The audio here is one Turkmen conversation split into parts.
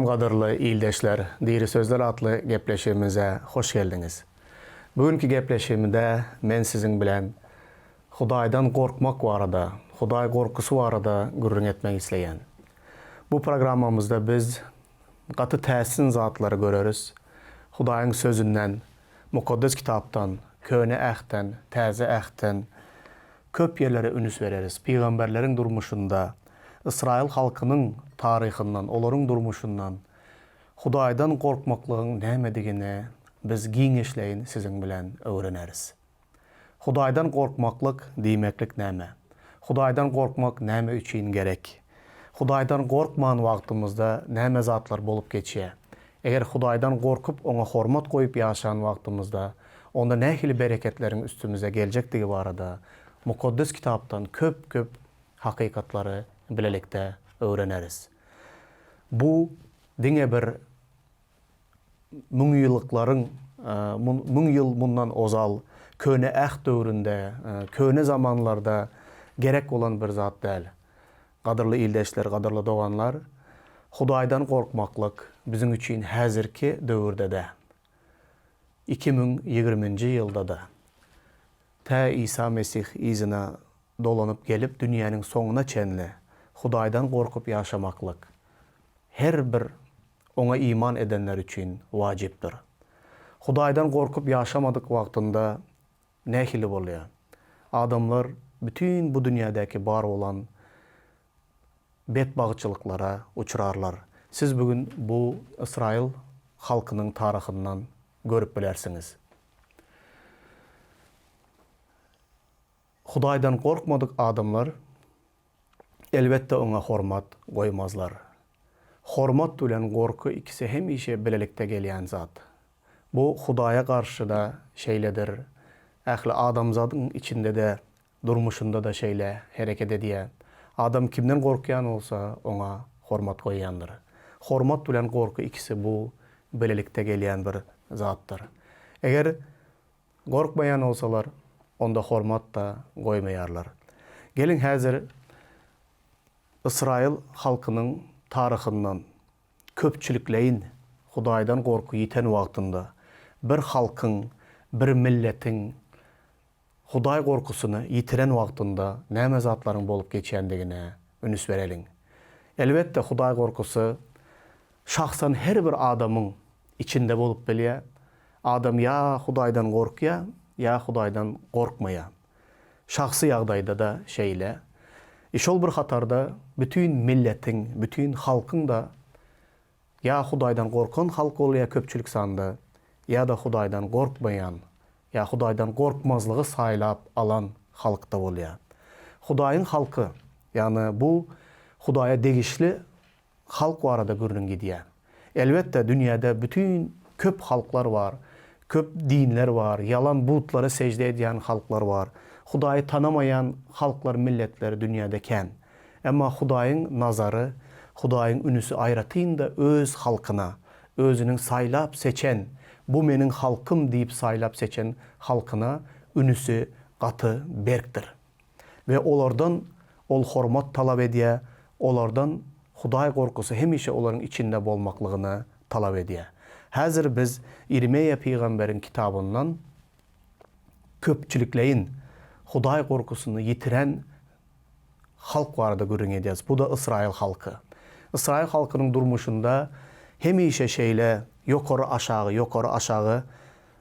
Salam gadyrly ildeşler, Diri sözler atly gepleşigimize hoş geldiňiz. Bu günki gepleşigimde men siziň bilen Hudaýdan gorkmak barada, Hudaý gorkusy barada gürrüň etmek isleýän. Bu programmamyzda biz gaty täsin zatlary göreris. Hudaýyň Sözünden, Mukaddes Kitapdan, Köne Ähtden, Täze Ähtden köp ýerlere ünüs bereris. Pygamberleriň durmuşynda, Ysraýyl halkynyň taryhyndan, olaryň durmuşyndan Hudaýdan gorkmaklygyň nämedigini biz giňişleýin siziň bilen öwreneris. Hudaýdan gorkmaklyk diýmeklik näme? Hudaýdan gorkmak näme üçin gerek? Hudaýdan gorkman wagtymyzda näme zatlar bolup geçýär? Eger Hudaýdan gorkup oňa hormat goýup ýaşan wagtymyzda, onda nähili bereketleriň üstümize geljekdigi barada Mukaddes Kitapdan köp-köp hakykatlary bilelikde öwreneris. Bu diňe bir müňýyllyklaryň, müň ýyl mundan ozal, Köne Äht döwründe, köne zamanlarda gerek bolan bir zat däl. Gadyrly ildeşler, gadyrly doganlar, Hudaýdan gorkmaklyk biziň üçin häzirki döwürde-de, 2020-nji ýylda-da, tä Isa Mesih yzyna dolanyp gelip dünýäniň soňuna çenli Hudaýdan gorkup ýaşamaklyk her bir Oňa iman edenler üçin wajypdyr. Hudaýdan gorkup ýaşamadyk wagtynda nähili bolýar? Adamlar bütin bu dünýädäki bar bolan betbagtçylyklara uçrarlar. Siz bu gün bu Ysraýyl halkynyň taryhyndan görüp bilersiňiz. Hudaýdan gorkmadyk adamlar elbetde oňa hormat goýmazlar. Hormat bilen gorky ikisi hemişe bilelikde gelýän zat. Bu Hudaýa garşy-da şeýledir, ähli adamzadyň içinde-de, durmuşynda-da şeýle hereket edýär. Adam kimden gorkýan bolsa, oňa hormat goýýandyr. Hormat bilen gorky ikisi bu bilelikde gelýän bir zatdyr. Eger Gorkmaýan bolsalar, onda hormat-da goýmaýarlar. Geliň häzir Ysraýyl halkynyň taryhyndan köpçülikleýin Hudaýdan gorky ýiten wagtynda bir halkyň, bir milletiň Hudaý gorkusyny ýitiren wagtynda näme zatlaryň bolup geçýändigine ünüs bereliň. Elbetde Hudaý gorkusy şahsan her bir adamyň içinde bolup bilýär. Adam ýa Hudaýdan gorkýar, ýa Hudaýdan gorkmaýar. Şahsy ýagdaýda-da şeýle. I şol bir hatarda bütin milletiň, bütin halkyň-da ýa Hudaýdan gorkan halk bolýar köpçülik sanda, ýa-da Hudaýdan gorkmaýan, ýa Hudaýdan gorkmazlygy saýlap alan halk-da bolýar. Hudaýyň halky, ýagny bu Hudaýa degişli halk barada gürrüň gidýär. Elbetde, dünýäde bütin köp halklar bar, köp dinler bar, ýalan butlara sežde edýän halklar bar. Hudaýy tanamaýan halklar, milletler dünýäde kän. Emma Hudaýyň nazary, Hudaýyň ünüsi aýratyn-da öz halkyna, özüniň saýlap-seçen, bu meniň halkym diýip saýlap-seçen halkyna ünüsi gaty berkdir. We olardan Ol hormat talap edýär, olardan Hudaý gorkusy hemişe olaryň içinde bolmaklygyny talap edýär. Häzir biz Ýermeýa pygamberiň kitabyndan köpçülikleýin Hudaý gorkusyny ýitiren halk barada gürrüň edýäris. Bu-da ysraýyl halky. Ysraýyl halkynyň durmuşynda hemişe şeýle ýokary-aşagy, ýokary-aşagy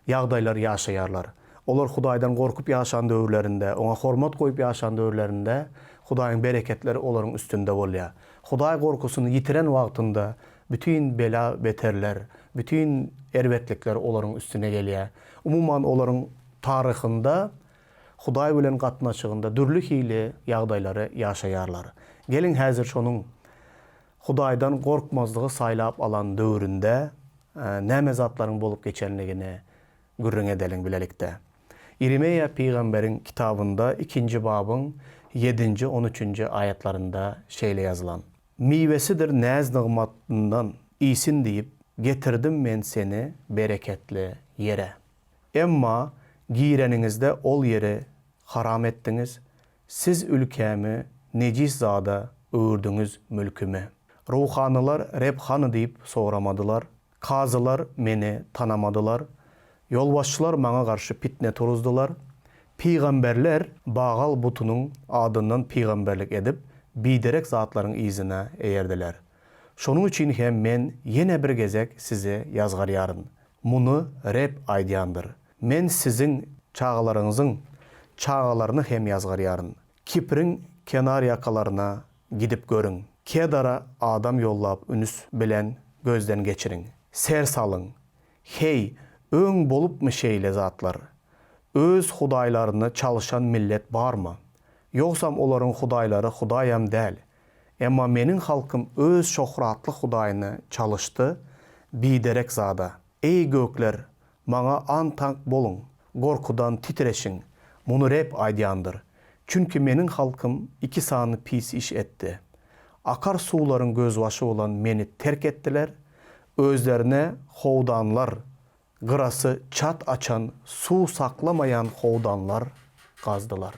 ýagdaýlar ýaşaýarlar. Olar Hudaýdan gorkup ýaşan döwürlerinde, Oňa hormat goýup ýaşan döwürlerinde Hudaýyň bereketleri olaryň üstünde bolýar. Hudaý gorkusyny ýitiren wagtynda bütin bela-beterler, bütin erbetlikler olaryň üstüne gelýär. Umuman, olaryň taryhynda Hudaý bilen gatnaşygynda dürli hili ýagdaýlary ýaşaýarlar. Geliň, häzir şonuň Hudaýdan gorkmazlygy saýlap alan döwründe näme zatlaryň bolup geçenligini gürrüň edeliň bilelikde. Ýeremeýa pygamberiň kitabynda ikinji babyň ýedinji, on üçünji aýatlarynda şeýle ýazylan. Miwesidir näz-nygmatyndan iýsin diýip, getirdim men seni bereketli ýere. Emma gireniňizde ol ýeri haram etdiňiz, Siz ülkämi nejis zada öwürdiňiz mülkümi. Ruhanylar Reb hany diýip soramadylar, kazylar Meni tanamadylar, ýolbaşçylar Maňa garşy pitne turuzdylar, pygamberler Bagal butunyň adyndan pygamberlik edip, biderek zatlaryň yzyna eýerdiler. Şonuň üçin hem Men ýene bir gezek sizi ýazgarýaryn. Muny Reb aýdýandyr. Men siziň çagalaryňyzyň çagalaryny hem ýazgarýaryn. Kipriň kenarýakalaryna gidip görüň. Kedara adam ýollap ünüs bilen gözden geçiriň. Ser salyň. Heý, öň bolupmy şeýle zatlar? Öz hudaýlaryny çalyşan millet barmy? Ýogsam olaryň hudaýlary hudaýam däl. Emma meniň halkym öz şöhratly Hudaýyny çalyşdy biderek zada. Eý, gökler, Maňa aň-taňk boluň, gorkudan titreşiň, muny Reb aýdýandyr. Çünki meniň halkym iki sany pis iş etdi. Akar suwlaryň gözbaşy bolan Meni terk etdiler, özlerine howdanlar, gyrasy çat açan suw saklamaýan howdanlar gazdylar.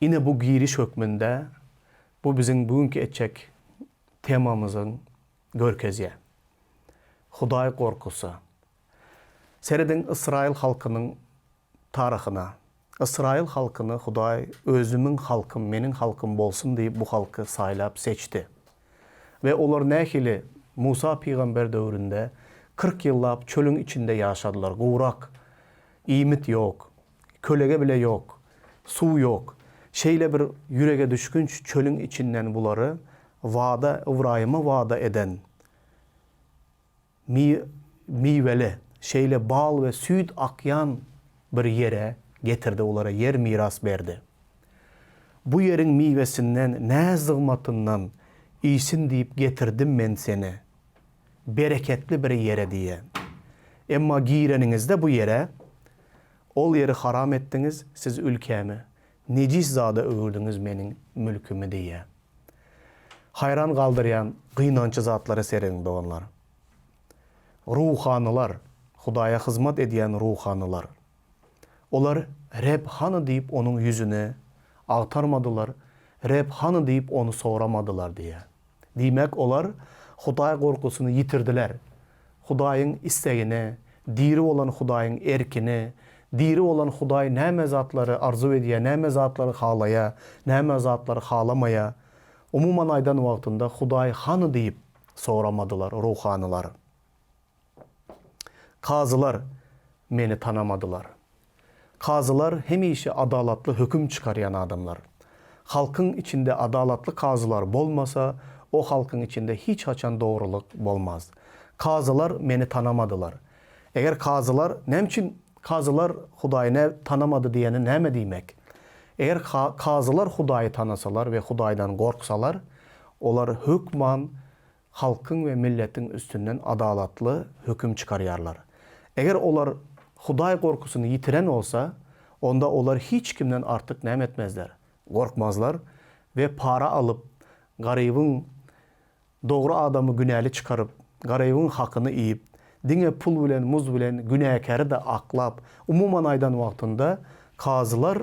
Ine bu giriş hökmünde bu biziň bu günki etjek temamyzyň görkezýär. Hudaý gorkusy. Serediň Ysraýyl halkynyň taryhyna. Ysraýyl halkyny Hudaý özümiň halkym, meniň halkym bolsun diýip bu halky saýlap seçdi. We olar nähili Musa pygamber döwründe 40 ýyllap çölüň içinde ýaşadylar, gurak, iýmit ýok, kölege bile ýok, suw ýok. Şeýle bir ýürege düşgünç çölüň içinden bulary wada Ybraýyma wada eden mi miweli, şeýle bal we süýt akýan bir ýere getirdi, olara ýer miras berdi. Bu ýeriň miwesinden, näz-nygmatyndan iýsin diýip getirdim men seni bereketli bir ýere diýe. Emma gireniňizde bu ýere, ol ýeri haram etdiňiz, siz ülkämi nejis zada öwürdiňiz meniň mülkümi diýe. Haýran galdyrýan gynançly zatlara serediň, doganlar. Ruhanylar, Hudaýa hyzmat edýän ruhanylar. Olar Reb hany diýip onuň ýüzüni agtarmadylar, Reb hany diýip ony soramadylar diýýär. Diýmek, olar Hudaý gorkusyny ýitirdiler. Hudaýyň islegini, diri bolan Hudaýyň erkini, diri bolan Hudaý näme zatlary arzuw edýär, näme zatlary halaýar, näme zatlary halamaýar, umuman aýdan wagtynda Hudaý hany diýip soramadylar ruhanylar. Kazylar meni tanamadylar. Kazylar hemişe adalatly höküm çykarýan adamlar. Halkyň içinde adalatly kazylar bolmasa, o halkyň içinde hiç haçan dogrulyk bolmaz. Kazylar meni tanamadylar. Eger kazylar, näme üçin kazylar Hudaýy tanamady diýeni näme diýmek? Eger kazylar Hudaýy tanasalar we Hudaýdan gorksalar, olar hökman halkyň we milletiň üstünden adalatly höküm çykarýarlar. Eger olar Hudaý gorkusyny ýitiren bolsa, onda olar hiç kimden artyk näme etmezler? Gorkmazlar we para alyp, garybyň, dogry adamy günäli çykaryp, garybyň hakyny iýip, diňe pul bilen, muz bilen günäkäri-de aklap, umuman aýdan wagtynda, kazylar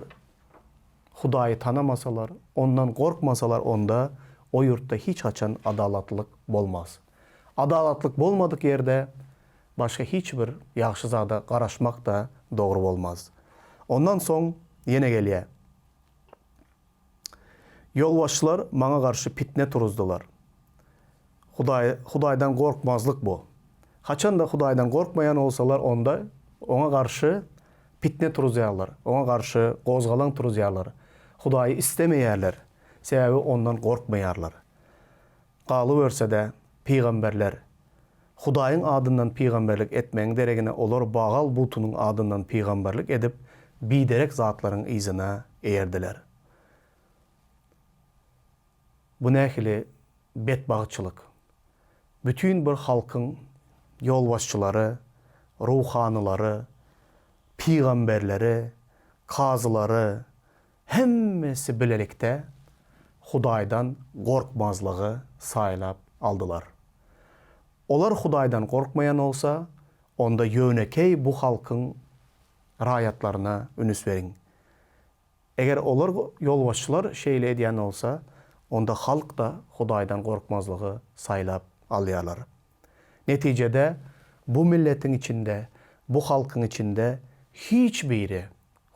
Hudaýy tanamasalar, Ondan gorkmasalar onda o ýurtda hiç haçan adalatlylyk bolmaz. Adalatlyk bolmadyk ýerde başga hiç bir ýagşy zada garaşmak-da dogry bolmaz. Ondan soň ýene gelýär. Ýolbaşçylar maňa garşy pitne turuzdylar. Hudaý, Hudaýdan gorkmazlyk bu. Haçanda Hudaýdan gorkmaýan bolsalar, onda Oňa garşy pitne turuzýarlar, Oňa garşy gozgalaň turuzýarlar. Hudaýy islemeýärler, sebäbi Ondan gorkmaýarlar. Galyberse-de, pygamberler Hudaýyň adyndan pygamberlik etmegiň deregine olar Bagal butunyň adyndan pygamberlik edip, biderek zatlaryň yzyna eýerdiler. Bu nähili betbagtçylyk! Bütin bir halkyň ýolbaşçylary, ruhanylary, pygamberleri, kazylary, hemmesi bilelikde Hudaýdan gorkmazlygy saýlap aldylar. Olar Hudaýdan gorkmaýan bolsa, onda ýönekeý bu halkyň raýatlaryna ünüs beriň. Eger olar ýolbaşçylar şeýle edýän bolsa, onda halk-da Hudaýdan gorkmazlygy saýlap alýarlar. Netijede, bu milletiň içinde, bu halkyň içinde hiç biri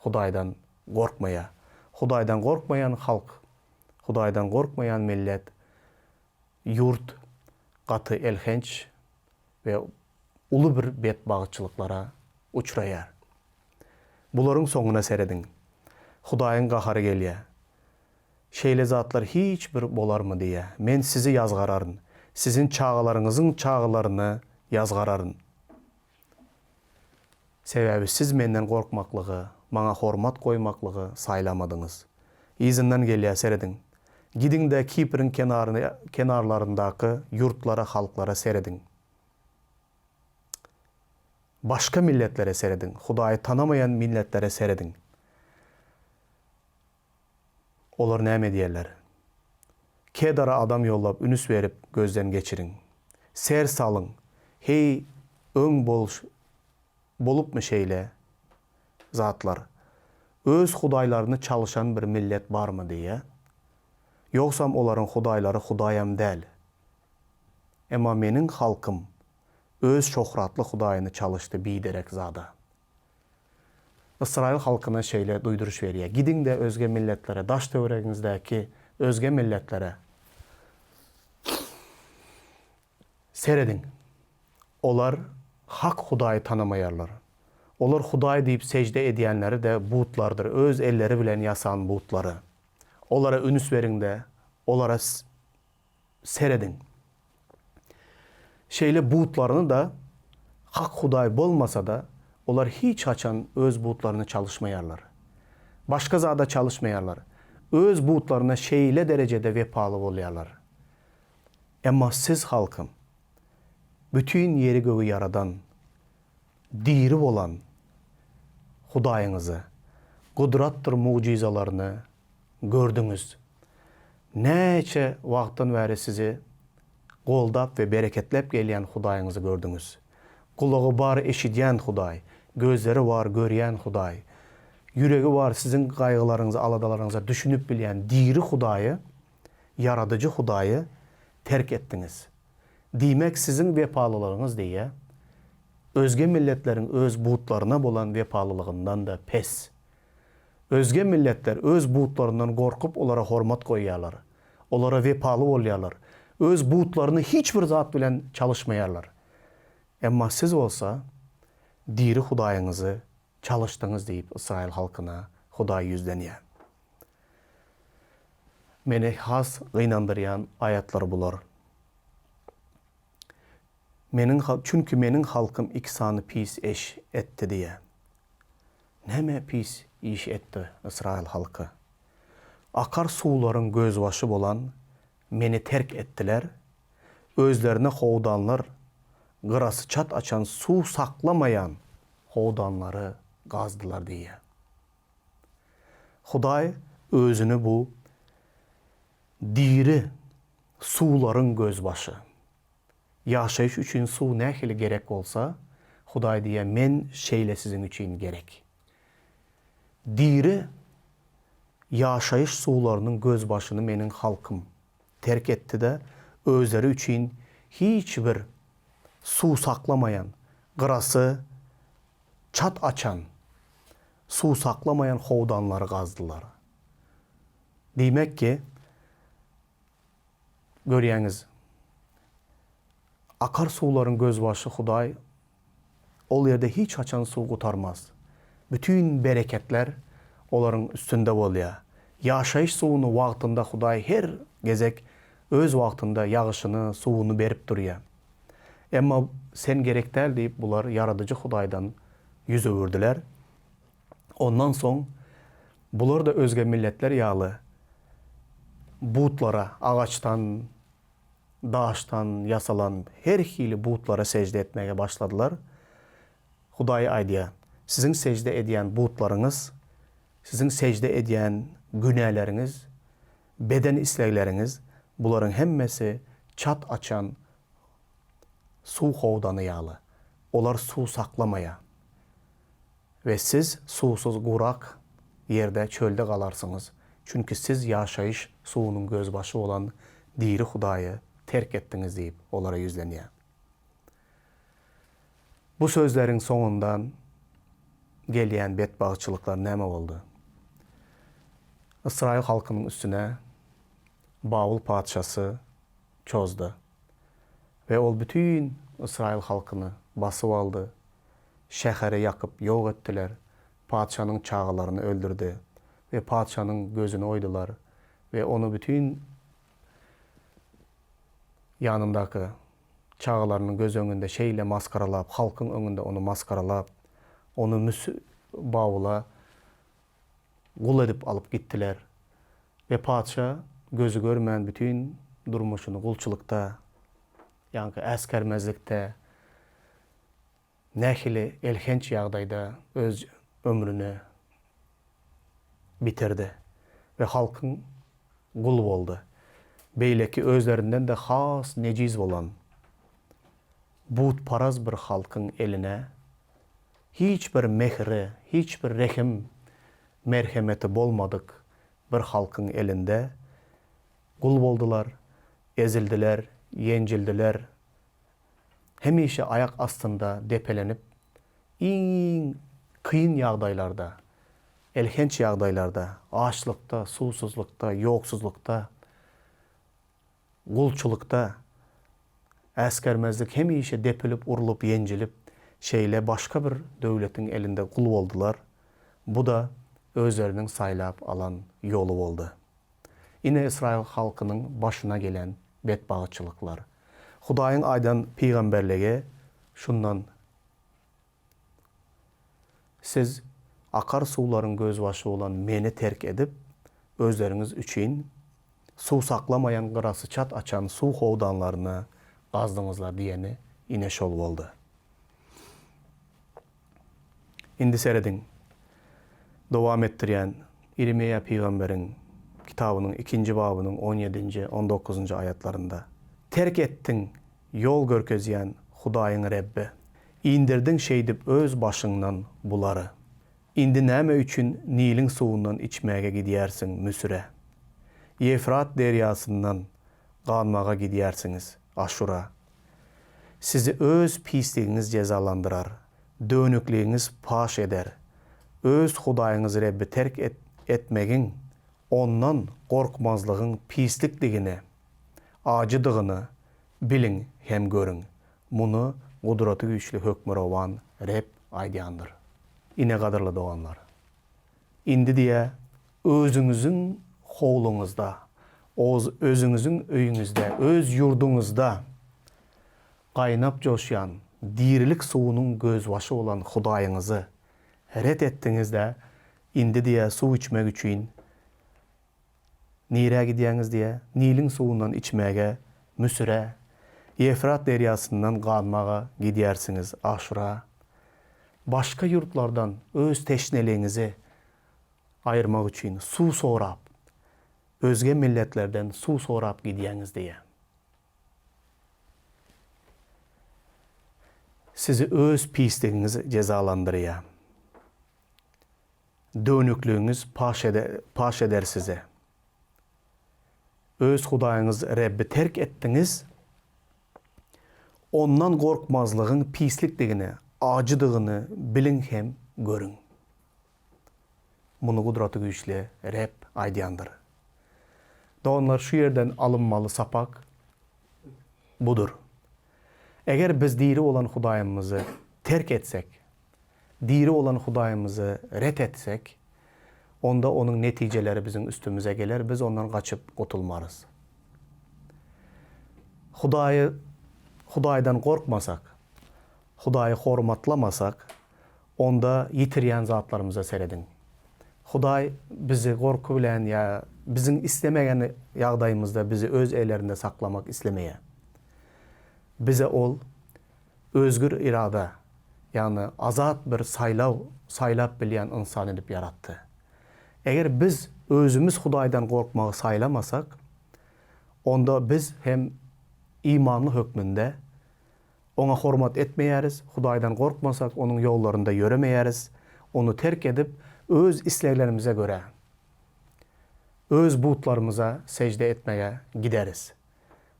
Hudaýdan gorkmaýar. Hudaýdan gorkmaýan halk, Hudaýdan gorkmaýan millet, ýurt gaty elhenç we uly bir betbagtçylyklara uçraýar. Bularyň soňuna serediň. Hudaýyň gahary gelýär. Şeýle zatlar hiç bir bolarmy diýýär. Men sizi ýazgararyn. Siziň çagalaryňyzyň çagalaryny ýazgararyn. Sebäbi siz menden gorkmaklygy, maňa hormat goýmaklygy saýlamadyňyz. Yzyndan gelýär, serediň. Gidiň-de Kipriň kenarlaryndaky ýurtlara, halklara serediň. Başga milletlere serediň, Hudaýy tanamaýan milletlere serediň. Olar näme edýärler? Kedara adam ýollap ünüs berip gözden geçiriň. Ser salyň, heý öň bolupmy şeýle zatlar? Öz hudaýlaryny çalyşan bir millet barmy diýýär. Ýogsam olaryň hudaýlary hudaýam däl. Emma meniň halkym Öz şöhratly Hudaýyny çalyşdy biderek zada. Ysraýyl halkyna şeýle duýduryş berýär, Gidiň-de özge milletlere, daş-töweregiňizdäki özge milletlere serediň. Olar hak Hudaýy tanamaýarlar. Olar Hudaý diýip sežde edýänleri-de butlardyr, öz elleri bilen ýasan butlary. Olara üns beriň-de, olara Serediň. Şeýle butlaryny-da hak Hudaý bolmasa-da, olar hiç haçan öz butlaryny çalyşmaýarlar. Başga zada çalyşmaýarlar. Öz butlaryna şeýle derejede wepaly bolýarlar. Emma siz halkym, bütin ýeri-gögi ýaradan, diri bolan Hudaýyňyzy, gudratdyr mugjyzalaryny gördüňiz. Näçe wagtdan bäri sizi goldap we bereketläp gelýän Hudaýyňyzy gördüňiz. Gulagy bar eşidýän Hudaý, gözleri bar görýän Hudaý, ýüregi bar siziň gaýgylaryňyza, aladalaryňyza düşünip bilýän diri Hudaýy, Ýaradyjy Hudaýy terk etdiňiz. Diýmek siziň wepalylygyňyz diýýär, özge milletleriň öz butlaryna bolan wepalylygyndan-da pes. Özge milletler öz butlaryndan gorkup olara hormat goýýarlar. Olara wepaly bolýarlar. Öz butlaryny hiç bir zat bilen çalyşmaýarlar. Emma siz bolsa diri Hudaýyňyzy çalyşdyňyz diýip ysraýyl halkyna Hudaý ýüzlenýär. Meni has gynandyrýan aýatlar bular. Meniň çünki meniň halkym iki sany pis eş etdi diýýär. Näme pis iş etdi ysraýyl halky? Akar suwlaryň gözbaşy bolan Meni terk etdiler, özlerine howdanlar, gyrasy çat açan suw saklamaýan howdanlary gazdylar diýýär. Hudaý Özüni bu diri suwlaryň gözbaşy. Ýaşaýyş üçin suw nähili gerek bolsa, Hudaý diýýär, Men şeýle siziň üçin gerek. Diri ýaşaýyş suwlarynyň gözbaşyny meniň halkym terk etdi-de, özleri üçin hiç bir suw saklamaýan, gyrasy çat açan, suw saklamaýan howdanlary gazdylar. Diýmek ki, Görýäňiz, akar suwlaryň gözbaşy Hudaý, ol ýerde hiç haçan suw gutarmaz. Bütin bereketler olaryň üstünde bolýar. Ýaşaýyş suwuny wagtynda Hudaý her gezek öz wagtynda ýagyşyny, suwuny berip durýar. Emma sen gerek däl diýip bular Ýaradyjy Hudaýdan ýüz öwürdiler. Ondan soň bular-da özge milletler ýaly butlara, agaçdan, daşdan ýasalan her hili butlara sežde etmäge başladylar. Hudaý aýdýar, Siziň sežde edýän butlaryňyz, siziň sežde edýän günäleriňiz, beden islegleriňiz, bularyň hemmesi çat açan suw howdany ýaly. Olar suw saklamaýar. We siz suwsuz gurak ýerde, çölde galarsyňyz. Çünki siz ýaşaýyş suwunyň gözbaşy bolan diri Hudaýy terk etdiňiz diýip, olara ýüzlenýär. Bu sözleriň soňundan gelýän betbagtçylyklar näme boldy? Ysraýyl halkynyň üstüne Babyl patyşasy çozdy we ol bütin ysraýyl halkyny basyp aldy, şäheri ýakyp ýok etdiler, patyşanyň çagalaryny öldürdi we patyşanyň gözüni oýdular we ony bütin ýanyndaky çagalarynyň göz öňünde şeýle masgaralap, halkyň öňünde ony masgaralap, ony Müs Babyla gul edip alyp gitdiler we patyşa gözi görmän bütin durmuşyny gulçulykda, ýaňky äsgermezlikde, nähili elhenç ýagdaýda öz ömrüni bitirdi we halkyň guly boldy. Beýleki özlerinden-de has nejiz bolan butparaz bir halkyň eline hiç bir mehri, hiç bir rehim, merhemeti bolmadyk bir halkyň elinde gul boldular, ezildiler, ýenjildiler, hemişe aýak astynda depelenip, iň kyn ýagdaýlarda, elhenç ýagdaýlarda, açlykda, suwsuzlykda, ýoksuzlykda, gulçulykda, äsgermezlik hemişe depilip, urlup, ýenjilip, şeýle başga bir döwletiň elinde gul boldular. Bu-da özleriniň saýlap alan ýoly boldy. Ine ysraýyl halkynyň başyna gelen betbagytçylyklar. Hudaýyň aýdan pygamberligi şundan Siz akar suwlaryň gözbaşy bolan Meni terk edip, özleriňiz üçin suw saklamaýan gyrasy çat açan suw howdanlaryny gazdyňyzlar diýeni ine şol boldy. Indi serediň, dowam etdirýän Ýermeýa pygamberiň kitabynyň ikinji babynyň on ýedinji, on dokuzynjy aýatlarynda, Terk etdiň ýol görkezýän Hudaýyň Rebbi. Indirdiň şeýdip öz başyňdan bulary. Indi näme üçin Niliň suwundan içmäge gidýärsiň Müsüre? Ýewfrat derýasyndan ganmaga gidýärsiňiz Aşura. Sizi öz pisligiňiz jezalandyrar, dönükligiňiz paş eder. Öz Hudaýyňyz Rebbi terk etmegiň, Ondan gorkmazlygyň pislikdigini, ajydygyny biliň hem görüň. Muny Gudratygüýçli Hökmürowan Reb aýdýandyr. Ine, gadyrly doganlar, indi diýä, özüňiziň howluňyzda, özüňiziň öýüňizde, öz ýurduňyzda gaýnap joşýan dirilik suwunyň gözbaşy bolan Hudaýyňyzy ret etdiňiz-de, indi diýä, suw içmek üçin Nirä gidýäňiz diýä, Niliň suwundan içmäge Müsüre, Ýewfrat derýasyndan ganmaga gidýärsiňiz Aşura. Başga ýurtlardan öz teşneligiňizi aýyrmak üçin suw sorap, özge milletlerden suw sorap gidýäňiz diýä. Sizi öz pisligiňiz jezalandyrýa. Dönükligiňiz paş paş eder size. Öz Hudaýyňyz Rebbi terk etdiňiz, Ondan gorkmazlygyň pislikdigini, ajydygyny biliň hem görüň. Muny Gudratygüýçli Reb aýdýandyr. Doganlar, şu ýerden alynmaly sapak budur. Eger biz diri bolan Hudaýymyzy terk etsek, diri bolan Hudaýymyzy ret etsek, onda onuň netijeleri biziň üstümize geler, biz ondan gaçyp gutulmarys. Hudaýy Hudaýdan gorkmasak, Hudaýy hormatlamasak, onda ýitirýän zatlarymyza serediň. Hudaý bizi gorky bilen ýa biziň islemegen ýagdaýymyzda bizi öz ellerinde saklamak islemeýär. Bize Ol özgür irada, ýagny azat bir saýlaw saýlap bilýän ynsan edip ýaratdy. Eger biz özümiz Hudaýdan gorkmagy saýlamasak, onda biz hem imanly hökmünde Oňa hormat etmeýäris, Hudaýdan gorkmasak, Onuň ýollarynda ýöremeýäris, Ony terk edip, öz isleglerimize görä. Öz butlarymyza sežde etmege gideris.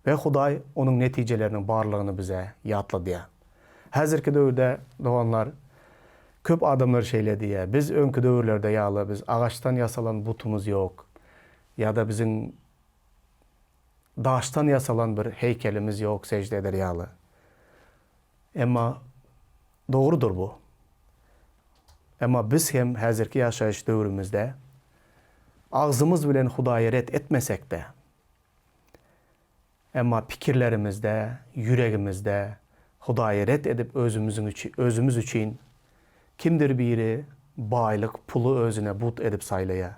We Hudaý onuň netijeleriniň barlygyny bize ýatladýar. Häzirki döwürde, doganlar, köp adamlar şeýle diýýär, Biz öňki döwürlerde ýaly, biz agaçdan ýasalan butumyz ýok, ýa-da biziň daşdan ýasalan bir heýkelimiz ýok sežde eder ýaly. Emma dogrudyr bu. Emma biz hem häzirki ýaşaýyş döwrümizde agzymyz bilen Hudaýy ret etmesek-de, emma pikirlerimizde, ýüregimizde Hudaýy ret edip özümiziň özümiz üçin kimdir biri baýlyk, puly özüne but edip saýlaýar.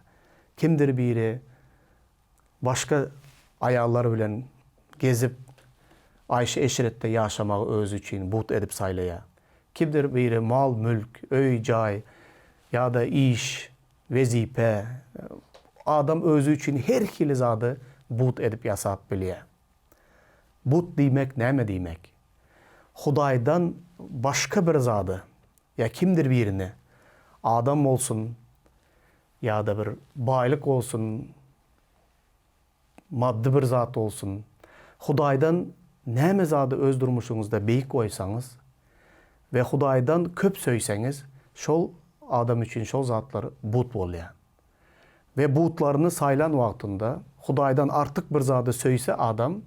Kimdir biri Başga aýallar bilen gezip, aýşy-eşretde ýaşamagy özi üçin but edip saýlaýar. Kimdir biri mal-mülk, öý-jaý ýa-da iş, wezipe, adam özi üçin her hili zady but edip ýasap bilýär. But diýmek näme diýmek? Hudaýdan başga bir zady ýa kimdir birini, adam bolsun, Ýa-da bir baýlyk bolsun, maddy bir zat bolsun, Hudaýdan näme zady öz durmuşyňyzda beýik goýsaňyz we Hudaýdan köp söýseňiz, şol adam üçin şol zatlar but bolýar. We butlaryny saýlan wagtynda Hudaýdan artyk bir zady söýse adam,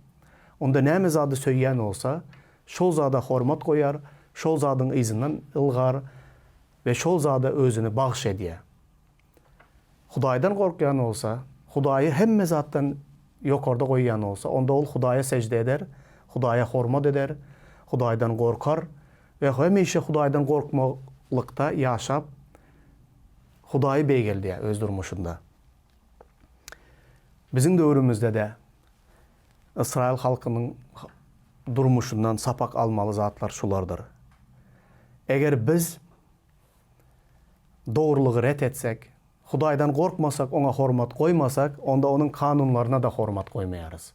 onda näme zady söýýän bolsa, şol zada hormat goýar, şol zadyň yzyndan ylgar, We şol zada özüni bagyş edýär. Hudaýdan gorkýan bolsa, Hudaýy hemme zatdan ýokarda goýýan bolsa, onda ol Hudaýa sežde eder, Hudaýa hormat eder, Hudaýdan gorkar we hemişe Hudaýdan gorkmaklykda ýaşap, Hudaýy beýgeldýär öz durmuşynda. Biziň döwrümizde-de Ysraýyl halkynyň durmuşyndan sapak almaly zatlar şulardyr. Eger biz dogrulygy ret etsek, Hudaýdan gorkmasak, Oňa hormat goýmasak, onda Onuň kanunlaryna-da hormat goýmaýarys.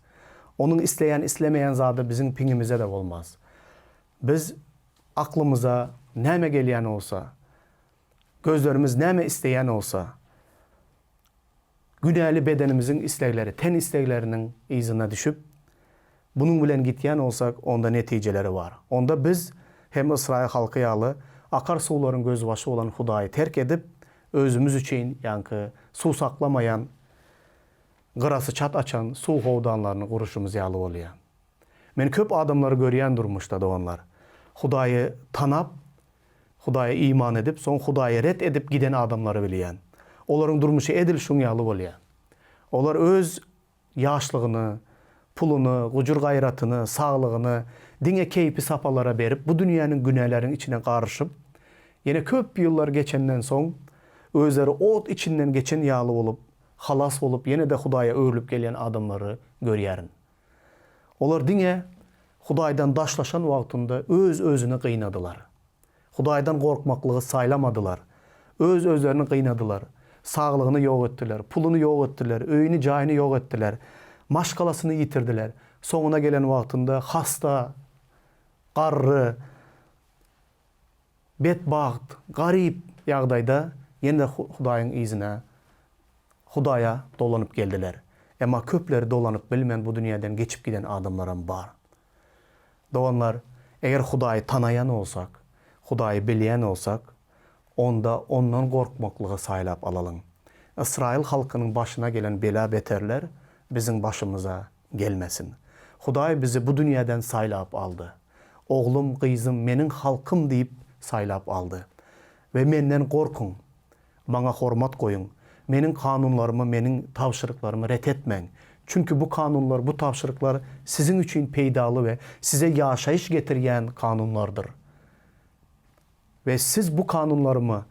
Onuň isleýän-islemeýän zady biziň piňimize-de bolmaz. Biz aklymyza näme gelýän bolsa, gözlerimiz näme isleýän bolsa, Günäli bedenimiziň islegleri, ten islegleriniň yzyna düşüp, bunuň bilen gitýän bolsak, onda netijeleri bar. Onda biz hem ysraýyl halky ýaly akar suwlaryň gözbaşy bolan Hudaýy terk edip, özümiz üçin ýaňky suw saklamaýan, gyrasy çat açan suw howdanlaryny guruşymyz ýaly bolýar. Men köp adamlary görýän durmuşda, doganlar. Hudaýy tanap, Hudaýa iman edip, soň Hudaýy ret edip giden adamlary bilýän. Olaryň durmuşy edil şuň ýaly bolýar. Olar öz ýaşlygyny, puluny, gujur-gaýratyny, saglygyny diňe keýpi-sapalara berip, bu dünýäniň günäleriň içine garyşyp, ýene köp ýyllar geçenden soň, özleri ot içinden geçen ýaly bolup, halas bolup, ýene-de Hudaýa öwrülip gelýän adamlary görýärin. Olar diňe Hudaýdan daşlaşan wagtynda öz-özüni gynadylar. Hudaýdan gorkmaklygy saýlamadylar. Öz-özlerini gynadylar. Saglygyny ýok etdiler, puluny ýok etdiler, öýüni, jaýyny ýok etdiler. Maşgalasyny ýitirdiler. Soňuna gelen wagtynda hasta, garry, Betbagt, garyp ýagdaýda ýene-de Hudaýyň yzyna, Hudaýa dolanyp geldiler. Emma köpleri dolanyp bilmän bu dünýäden geçip giden adamlaram bar. Doganlar, eger Hudaýy tanaýan bolsak, Hudaýy bilýän bolsak, onda Ondan gorkmaklygy saýlap alalyň. Ysraýyl halkynyň başyna gelen bela-beterler biziň başymyza gelmesin. Hudaý bizi bu dünýäden saýlap aldy. Oglum, gyzym, meniň halkym diýip saýlap aldy. We menden gorkuň, maňa hormat goýuň, meniň kanunlarymy, meniň tabşyryklarymy ret etmäň. Çünki bu kanunlar, bu tabşyryklar siziň üçin peýdaly we size ýaşaýyş getirýän kanunlardyr. We siz bu kanunlarymy,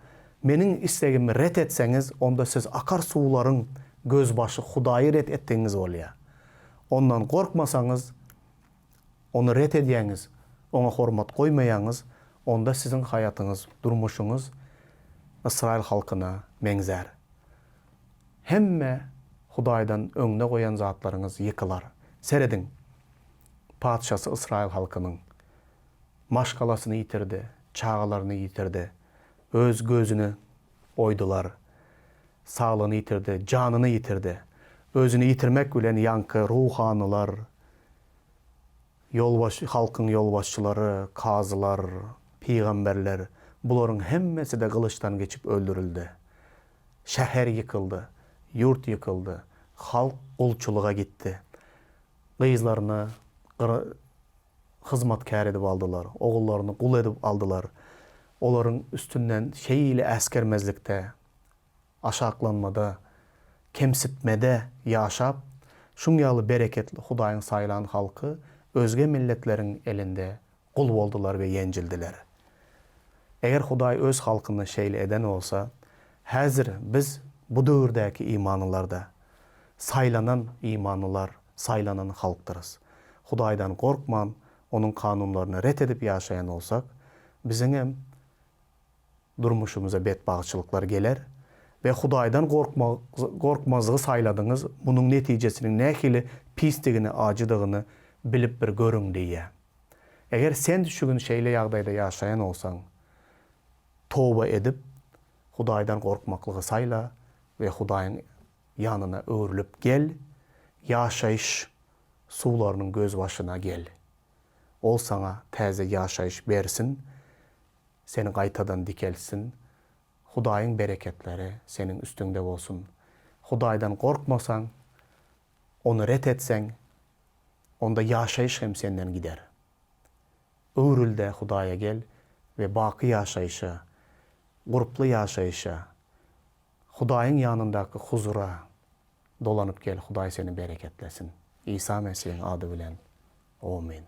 Meniň islegimi ret etseňiz, onda siz akar suwlaryň gözbaşy Hudaýy ret etdigiňiz bolýar. Ondan gorkmasaňyz, Ony ret edýäňiz, Oňa hormat goýmaýaňyz, onda siziň haýatyňyz, durmuşyňyz ysraýyl halkyna meňzär. Hemme Hudaýdan öňde goýan zatlaryňyz ýykylar. Serediň, patyşasy ysraýyl halkynyň maşgalasyny ýitirdi, çagalaryny ýitirdi, öz gözüni oýdular, saglygyny ýitirdi, janyny ýitirdi. Özüni ýitirmek bilen ýaňky ruhanylar, ýolbaş, halkyň ýolbaşçylary, kazylar, pygamberler, bularyň hemmesi-de gylyçdan geçip öldürildi. Şäher ýykyldy, ýurt ýykyldy, halk gulçulyga gitdi. Gyzlaryny hyzmatkär edip aldylar, ogullaryny gul edip aldylar. Olaryň üstünden şeýle äsgermezlikde, aşaklanmada, kemsitmede ýaşap, şuň ýaly bereketli Hudaýyň saýlan halky özge milletleriň elinde gul boldular we ýenjildiler. Eger Hudaý öz halkyny şeýle eden bolsa, häzir biz bu döwürdäki imanlylar-da, saýlanan imanlylar, saýlanan halkdyrys. Hudaýdan gorkman, Onuň kanunlaryny ret edip ýaşaýan bolsak, biziňem durmuşymyza betbagtçylyklar geler we Hudaýdan gorkmazlygy saýladyňyz, munuň netijesiniň nähili pisdigini, ajydygyny bilip bir görüň diýýär. Eger sen şu gün şeýle ýagdaýda ýaşaýan bolsaň, toba edip, Hudaýdan gorkmaklygy saýla we Hudaýyň ýanyna öwrülip gel, ýaşaýyş suwlarynyň gözbaşyna gel. Ol saňa täze ýaşaýyş bersin, seni gaýtadan dikeltsin, Hudaýyň bereketleri seniň üstüňde bolsun. Hudaýdan gorkmasaň, Ony ret etseň, onda ýaşaýyş hem senden gider. Öwrül-de Hudaýa gel we baky ýaşaýşa, gurply ýaşaýşa, Hudaýyň ýanyndaky huzura dolanyp gel, Hudaý seni bereketlesin. Isa Mesihiň ady bilen, Omyn.